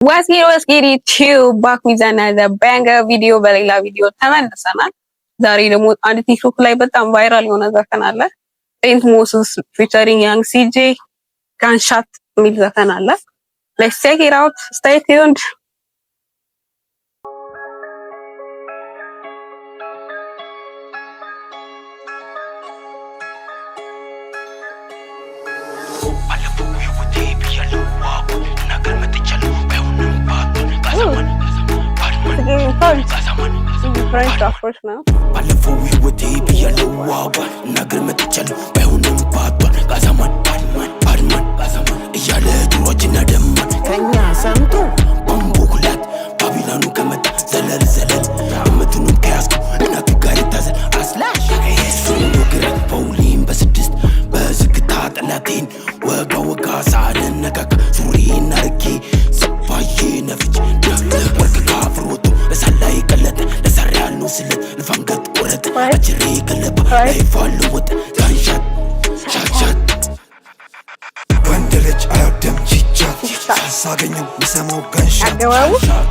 What's good, what's good YouTube? Back with another banger video። በሌላ ቪዲዮ ተመልሰናል። ዛሬ ደግሞ አንድ ቲክቶክ ላይ በጣም viral የሆነ ዘፈን አለ። ሴንት ሞስስ featuring Young CJ Gunshot የሚል ዘፈን አለ። Let's check it out, stay tuned። ባለፈው ህይወቴ ብያለው ዋጓ እናገር መጥቻለሁ ባይሆንም ባቷን ጋዛማን ባድማን ባድማን ጋዛማን እያለ ድሯችንና ደማን ከኛ ሰምቶ ቦምቦ ኩላት ባቢላኑ ከመጣ ዘለል ዘለል እምትኑም ከያዝኩ እናቱ ጋር ይታዘል አስላሽ ግረት በውሊም በስድስት በዝግታ ጠላቴን ወጋ ወጋ ሳልነካካ ሱሪና አርጌ ሰፋዬ ነፍች ወርቅ ካፍር ወጥቶ እሳት ላይ ቀለጠ ለሰር ያልነው ስለት ልፋንገት ቆረጠ አጅሬ ገለባ ላይፍ አለወጠ gunshot shot shot። ወንድ ልጅ አይወድም chit-chat፣ ሳገኘው ሚሰማው gunshot።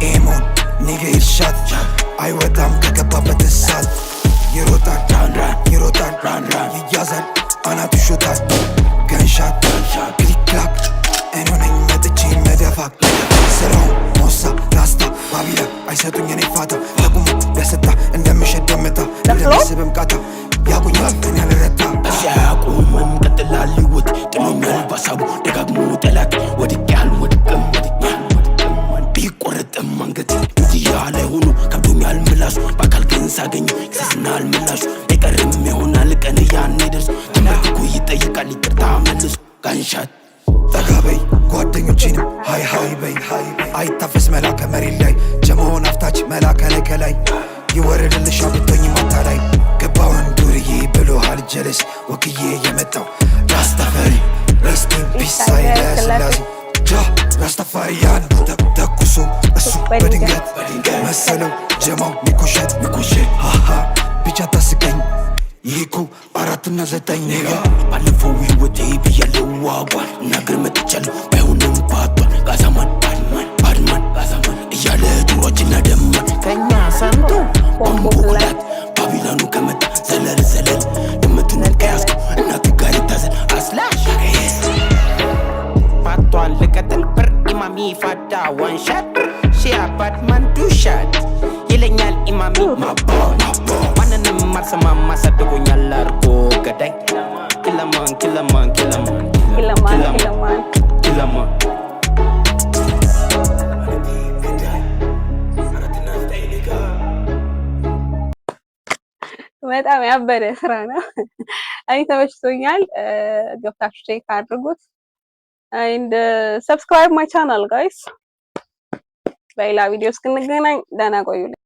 ኤሞን nigga headshot፣ አይወጣም ከገባበት እሳት። ይሮጣል ይሮጣል፣ ይያዛል፣ አናቱ ይሾጣል። Gunshot click clack፣ እኔ ነኝ መጥቼ መደፋ። ስራው ሞሳ ራስታ ባቢላ አይሰጡኝ እኔ ፋታ። ለቁሙ ቢያሰጣ እንደምሸት ደምታ እንደሚስብም ቃታ ያቁኛል እኔ አልረታ። ሲያቆምም ቀጥላል ህይወት፣ ጥሎኛል ባሳቡ ደጋግሞ ጠላት። ወድቄ አልወድቅም ቢቆረጥም አንገት። ሚዲያ ላይ ሆኖ ከብዶኛል ምላሹ፣ በአካል ግን ሳገኘው ይሰስናል ምላሹ። አይቀርም ይሆናል ቀን ያኔ ደርሶ ተንበርክኮ ይጠይቃል ይቅርታ መልሶ። Gunshot። ጠጋ በይ፣ ጓደኞቼንም hi hi በይ። አይታፈስ መላ ከመሬት ላይ፣ ጀመሆን አፍታች መላ ከላይ ከላይ ይወረድልሻ ብቶኝ ማታ ላይ። ገባውን ዱርዬ ብሎሃል ጀለስ፣ ወክዬ የመጣው ራስታፈሪ። Rest in peace ኃይለ ስላሴ ጃ ራስታፋሪያን። ተኩሶ እሱ በድንገት መሰለው ጀማው ሚኮሸት ሚኮሸት። ሃሃ ብቻ ታስቀኝ፣ ይህ እኮ 4 እና 9 nigga። ባለፈው ህይወቴ ብያለው ዋጓን እናገር መጥቻለሁ ባይሆንም ባቷን ጋዛማን ባድማን ባድማን ጋዛማን እያለ ድሯችንና ደማን ከኛ ሰምቶ ቦምቦ ኩላት ባቢላኑ ከመጣ ዘለል ዘለል ድመቱን ከያዝኩ እናቱ ጋር ይታዘል አስላሽ። ፋቷን ልቀጥል ብር ኢማሚ ፋዳ one shot she a bad man two shot ይለኛል ኢማሚ። ማንንም አልሰማም አሳድጎኛል አርጎ ገዳይ። ኪለማን ኪለማን ኪለማን። ኪለማን ኪለማን። ኪለማን። 4 እና 9 nigga። በጣም ያበደ ስራ ነው። እኔ ተመችቶኛል። ገብታችሁ check አድርጉት and subscribe my channel, guys። በሌላ ቪዲዮ እስክንገናኝ ደህና ቆዩልኝ።